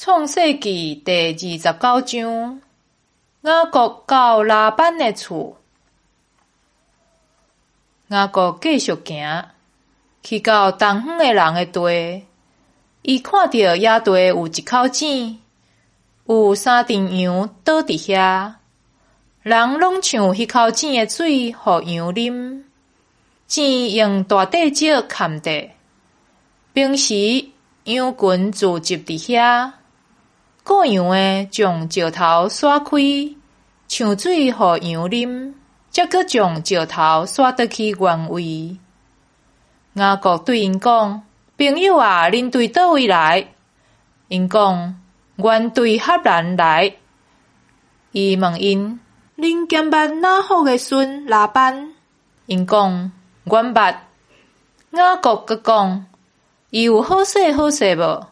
創世記第29章，雅各到拉班的厝。雅各繼續行，去到東方的人的地。伊看著野地有一口井，有三陣羊倒佇遐，人攏搶彼口井的水，予羊啉。井用大塊石崁著。平時羊群聚集佇遐，顧羊的將石頭徙開，搶水予羊啉，才閣將石頭徙轉去原位。雅各對𪜶講：朋友啊，恁對佗位來？𪜶講：阮對哈蘭來。伊問𪜶：恁敢捌拿霍的孫拉班？𪜶講：阮捌。雅各閣講：伊有好勢好勢無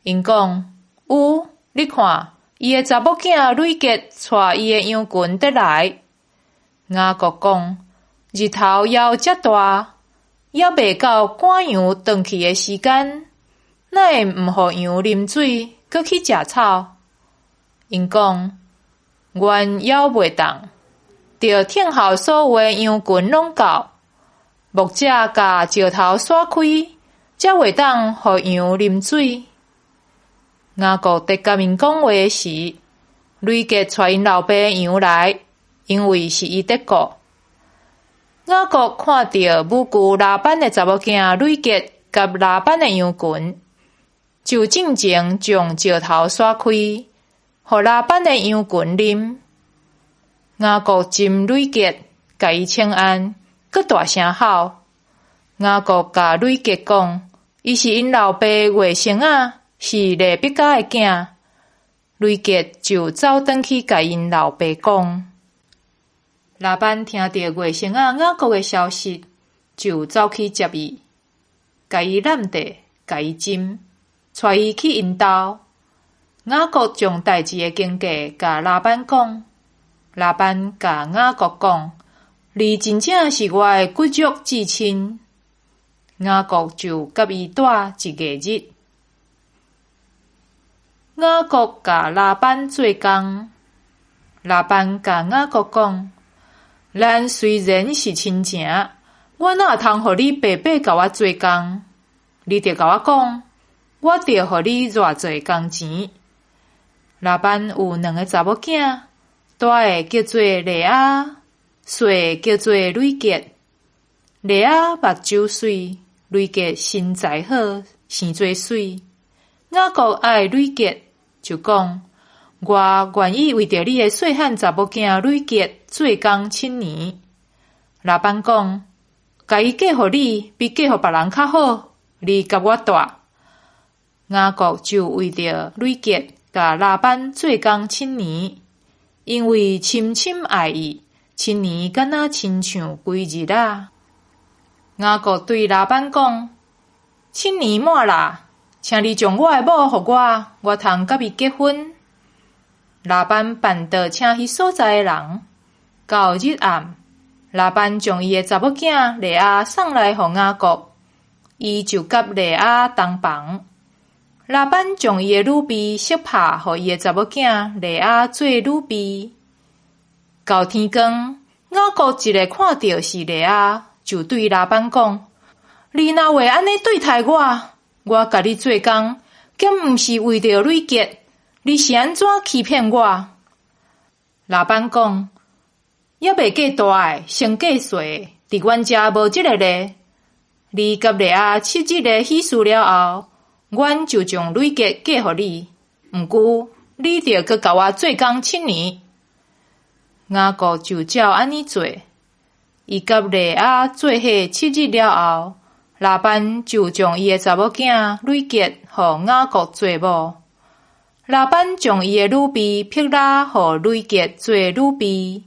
？𪜶講：有，你看，伊的查某囝呂結帶伊的羊群佇來。雅各講：日頭猶遮大，猶未到趕羊轉去的時間，哪會毋予羊啉水，閣去食草？𪜶講：阮猶袂當，著聽候所有的羊群攏到，牧者共石頭徙開，才會當予羊啉水。雅各佇共𪜶講話時，呂結帶𪜶老爸的羊來，因為是伊佇顧。雅各看著母舅拉班的查某囝呂結佮拉班的羊群，就進前將石頭徙開，予拉班的羊群啉。雅各斟呂結，共伊請安，閣大聲吼。雅各共呂結講，伊是𪜶老爸外甥仔，是利百加的囝。呂結就走轉去共𪜶老爸講。拉班聽著外甥仔雅各的消息，就走去接伊，共伊攬著，共伊斟，帶伊去𪜶兜。雅各將代誌的經過共拉班講，拉班共雅各講：你真正是我的骨肉至親。雅各就佮伊蹛一個日。雅各共拉班做工，拉班共雅各講：咱雖然是親情，我哪會通予你白白共我做工？你著共我講，我著予你偌濟工錢。拉班有兩个查某囝，大的叫做利亞，細的叫做呂結。利亞目睭媠，呂結身材好，生做媠。雅各愛呂結，就講：我願意為著你的細漢查某囝呂結做工七年。拉班講：共伊嫁予你，比嫁予別人較好。你佮我蹛。雅各就為著呂結，共拉班做工七年，因為深深愛伊，七年敢若親像幾日仔。雅各對拉班講：七年滿啦，請你將我的某予我，我通佮伊結婚。拉班辦桌請彼所在的人，到日暗，拉班將伊的查某囝利亞送來予雅各，伊就佮利亞同房。拉班將伊的女婢悉帕予伊的查某囝利亞做女婢。到天光，雅各一个看著是利亞，就對拉班講：你哪會按呢對待我？我共你做工，敢毋是為著呂結？你是按怎欺騙我？拉班講：猶未嫁大的，先嫁細的，佇阮遮無這个例。你佮利亞七日的喜事了後，阮就將呂結嫁予你。毋過，你著閣共我做工七年。雅各就照按呢做。伊佮利亞做伙七日了後，拉班就將伊的查某囝呂結予雅各做某。拉班將伊的女婢辟拉予呂結做女婢。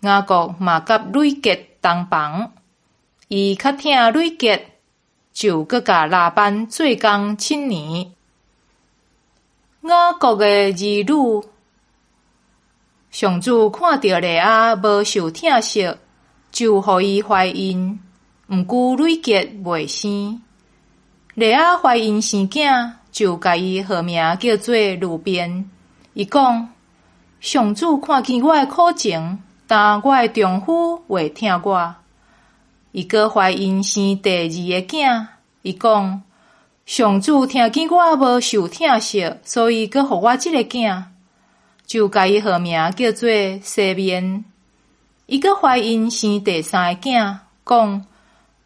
雅各嘛佮呂結同房。伊較疼呂結，就閣共拉班做工七年。雅各的兒女，上主看著利亞無受疼惜，就予伊懷孕，毋過呂結袂生。利亞懷孕生囝，就共伊號名叫做流便。伊講：上主看見我的苦情，但我的丈夫會疼我。伊閣懷孕生第二个囝。伊講：上主聽見我無受疼惜，所以閣予我這个囝，就共伊號名叫做西緬。伊閣懷孕生第三个囝，講：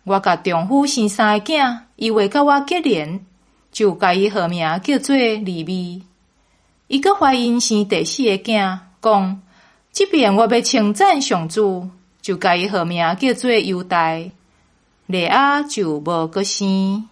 我共丈夫生三個囝，伊會佮我結連，就共伊號名叫做利未。伊閣懷孕生第四個囝，講：這擺我欲稱讚上主，就共伊號名叫做猶大。利亞就無閣生。